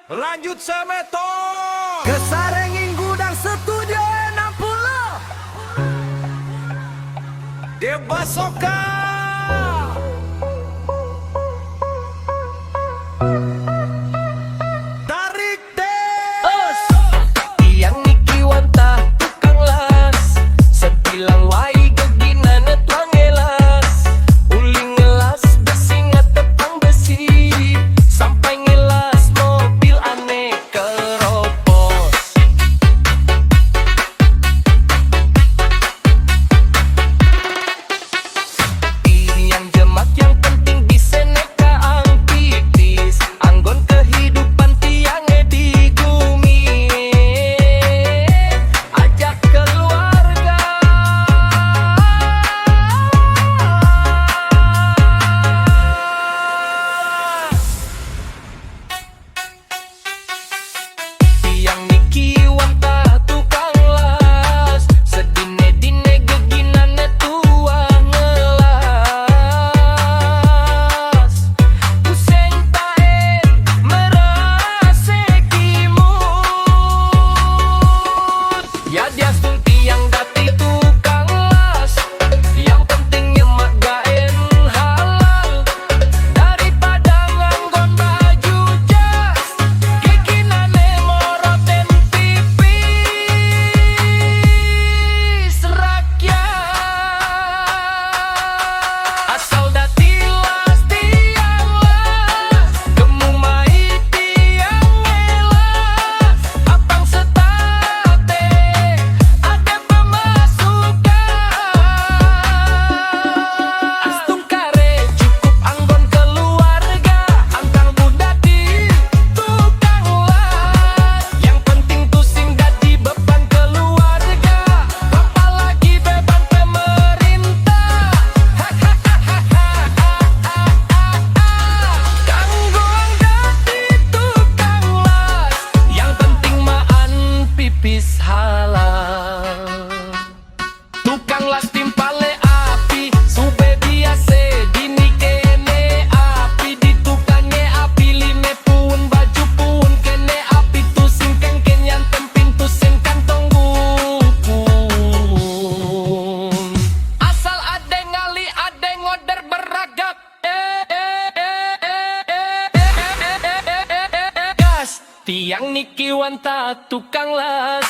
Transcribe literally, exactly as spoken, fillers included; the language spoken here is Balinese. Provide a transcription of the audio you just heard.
Lanjut semeton. Kesarengin gudang setuju enam puluh. Debasoka. Tarik tes. Tiang niki wantah tukang las, sebilang wai geginane tuang ngelas. Uli ngelas besi ngatepang besi, sampai ngelas mobil ane keropos. Tiang jemak yang penting bise nekaang pipis, anggon kehidupan tiange di gumi. Ajak keluarga. Tiang niki wantah tukang las, sedine-dine geginane tuang ngelas. Puseng taen merase kimut. Ya diastun tiang dati tukang las, yang penting nyemak gaen halal. Daripada nganggon baju jas, geginane moroten pipis rakyat. Asal dati las tiang las, kemu mai tiang ngelas, apang setate ade pemasukan. Astun kare cukup anggon keluarga, angkang budati tukang las. Yang penting tusing dadi beban keluarga, apalagi beban pemerintah. Kanggo ang dadi tukang las, yang penting maan pipis halal. Tukang las timpale api, sube biase dini kene api, ditukange api lime puun, baju puun kene api, tusing kengken yang tempin, tusing kantong bukun. Asal ade ngali, ade ngoder beragak. Gas. Tiang niki wantah tukang las.